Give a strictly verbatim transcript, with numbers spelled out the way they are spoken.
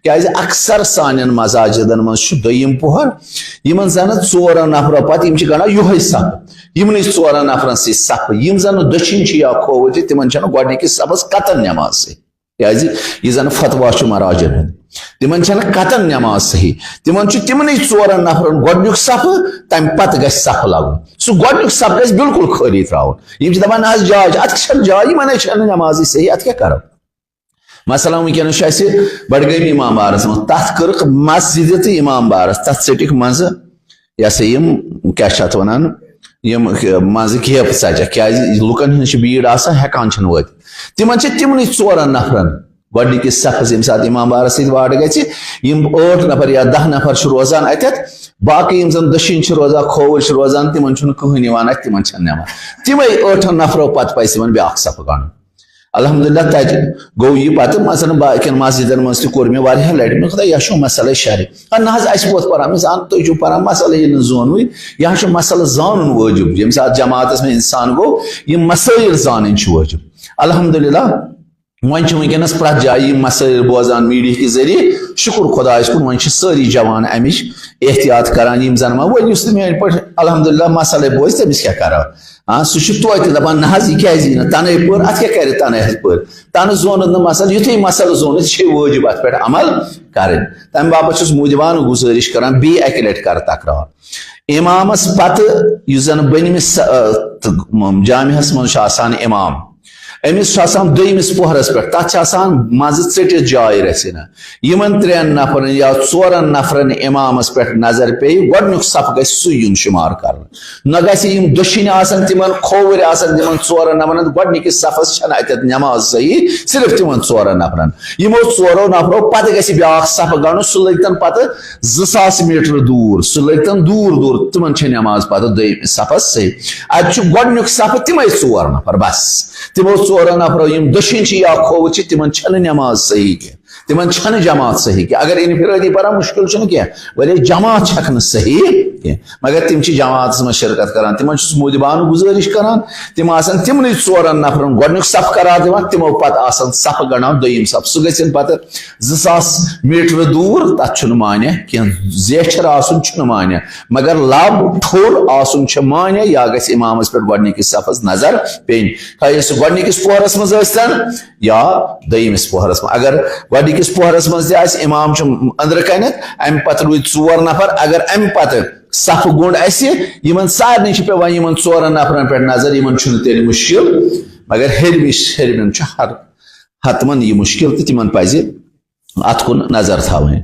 کیازِ اکثر سانٮ۪ن مساجدن منٛز چھُ دوٚیِم پوہر، یِمن زن ژورن نفرو پتہٕ یِم چھِ گنڈان یِہوٚے صف، یِمنٕے ژورن نفرن سۭتۍ صف، یِم زن نہٕ دٔچھِنۍ چھِ یا کھووُر چھِ، تِمن چھنہٕ گۄڈٕنِکِس صفس قطعاً نماز صحیح۔ کیازِ یہِ زن فتوا چھُ مراجن ہُنٛد، تِمن چھنہٕ قطعاً نماز صحیح۔ تِمن چھُ تِمنٕے ژورن نفرن گۄڈٕنیُک صف، تمہِ پتہٕ گژھِ صف لاگُن۔ سُہ گۄڈٕنیُک صف گژھِ بالکل خٲلی ترٛاوُن۔ یِم چھِ دپان، نہ حظ، جاے چھِ، اتھ چھنہٕ جاے، یِمن ہے چھنہٕ نمازٕے صحیح، اتھ کیٛاہ کرو؟ مثلاً وٕنکیٚنس چھُ اسہِ بڈگٲمۍ امام بارس منٛز، تتھ کٔرٕکھ مسجدِ تہٕ امام بارس، تتھ ژٔٹِکھ منٛزٕ، یہِ ہسا یِم، کیٛاہ چھِ اتھ ونان، یِم منٛزٕ گیپ ژجکھ، کیازِ لُکن ہٕنٛز چھِ بیٖڑ آسان، ہٮ۪کان چھِنہٕ وٲتِتھ۔ تِمن چھِ تِمنٕے ژورن نفرن گۄڈٕنِکِس صفس، ییٚمہِ ساتہٕ امام بارس سۭتۍ واڈٕ گژھِ، یِم ٲٹھ نفر یا دہ نفر چھِ روزان اتٮ۪تھ، باقٕے یِم زن دٔچھِنۍ چھِ روزان، کھووُر چھِ روزان، تِمن چھُنہٕ کٕہٕنۍ یِوان اتھِ، تِمن چھنہٕ نماز۔ تِمے ٲٹھن نفرو پتہٕ پزِ تِمن بیٛاکھ صف گنڈُن۔ الحمدللہ، تتہِ گوٚو یہِ پتہٕ، مثلاً، باقین مسجدن منٛز تہِ کوٚر مےٚ واریاہ لٹہِ، مےٚ خۄدا، یہِ چھُ مسئلے شرعی۔ اہن نہ حظ، اسہِ ووت پران، مےٚ زان، تُہۍ چھِو پران، مسئلے ییٚلہِ نہٕ زونوٕے، یہِ حظ چھُ مسئلہٕ زانُن وٲجِب۔ ییٚمہِ ساتہٕ جماعتس منٛز انسان گوٚو، یِم مسٲیل زانٕنۍ چھِ وٲجِب۔ الحمدللہ، وۄنۍ چھِ وٕنکیٚنس پرٛٮ۪تھ جایہِ یِم مسٲیل بوزان میٖڈیا کہِ ذٔریعہٕ، شُکُر خۄدایس کُن، وۄنۍ چھِ سٲری جوان امِچ احتیاط کران، یِم زن وۄنۍ ؤلۍ یُس تہِ میٲنۍ پٲٹھۍ الحمدللہ مسئلے بوزِ، تٔمِس کیٛاہ کرو؟ آ، سُہ چھُ توتہِ دَپان، نہ حظ، یہِ کیٛازِ یی نہٕ؟ تَنَے پٔر، اَتھ کیٛاہ کَرِ تَنَے حظ پٔر؟ تَنہٕ زونُن نہٕ مسلہٕ، یُتھُے مسلہٕ زونُن، چھے وٲجِب اَتھ پٮ۪ٹھ عمل کَرٕنۍ۔ تَمہِ باپَتھ چھُس موٗجوٗبانہٕ گُزٲرِش کَران، بیٚیہِ اَکہِ لَٹہِ کَرٕ تَکرار۔ اِمامَس پَتہٕ یُس زَن بٔنمِس، آ، تہٕ جامعہَس منٛز چھُ آسان اِمام، أمِس چھُ آسان دوٚیمِس پوہرَس پٮ۪ٹھ، تَتھ چھِ آسان منٛزٕ ژٔٹِتھ جاے رَژھِ ہنا۔ یِمن ترٛٮ۪ن نفرن یا ژورن نفرن امامس پٮ۪ٹھ نظر پیٚیہِ، گۄڈٕنیُک صف گژھِ سُے یُن شُمار کرنہٕ۔ نہ گژھِ یِم دٔچھِنۍ آسن، تِمن کھووُرۍ آسن، تِمن ژورن نفرن، گۄڈٕنِکِس صفس چھنہٕ اتٮ۪تھ نماز صحیح، صرف تِمن ژورن نفرن۔ یِمو ژورو نفرو پتہٕ گژھِ بیٛاکھ صف گنڈُن، سُہ لٔگۍ تن پتہٕ زٕ ساس میٖٹر دوٗر، سُہ لٔگۍ تن دوٗر دوٗر، تِمن چھِ نماز پتہٕ دوٚیمِس صفس صحیح۔ اتہِ چھُ گۄڈٕنیُک صف تِمے ژور نفر بس، تِمو ژورو نفرو یِم دٔچھِنۍ چھِ یا کھووُر چھِ، تِمن چھنہٕ نماز صحیح کینٛہہ۔ تِمن چھنہٕ جماعت صحیح کینٛہہ۔ اگر انفرادی پران، مشکل چھُنہٕ کینٛہہ، ولی جماعت چھکنہٕ صحیح کینٛہہ۔ مگر تِم چھِ جماعتس منٛز شرکت کران۔ تِمن چھُس موٗجوٗبانہٕ گُزٲرِش کران، تِم آسن تِمنٕے ژورن نفرن گۄڈٕنیُک صف قرار دِوان، تِمو پتہٕ آسن صف گنڈان دوٚیِم صف۔ سُہ گژھن پتہٕ زٕ ساس میٖٹر دوٗر، تتھ چھُنہٕ مانع کینٛہہ۔ زیچھر آسُن چھُنہٕ مانع، مگر لب ٹھوٚر آسُن چھُ مانع۔ یا گژھِ امامس پٮ۪ٹھ گۄڈٕنِکِس صفس نظر پیٚنۍ۔ خواہ سُہ گۄڈٕنِکِس پوہرس منٛز ٲسۍتن یا دوٚیمِس پوہرس منٛز۔ اگر گۄڈٕنِکِس پوہرس منٛز تہِ آسہِ، امام چھُ أنٛدرٕ کنٮ۪تھ، امہِ پتہٕ روٗدۍ ژور نفر، اگر امہِ پتہٕ صف گوٚنٛڈ اسہِ، یِمن سارنٕے چھِ پٮ۪وان یِمن ژورن نفرن پٮ۪ٹھ نظر، یِمن چھُنہٕ تیٚلہِ مُشکِل، مگر ہیٚرمِس، ہیٚرمٮ۪ن چھُ ہر حتمن یہِ مُشکِل تہٕ تِمن پزِ اتھ کُن نظر تھاوٕنۍ۔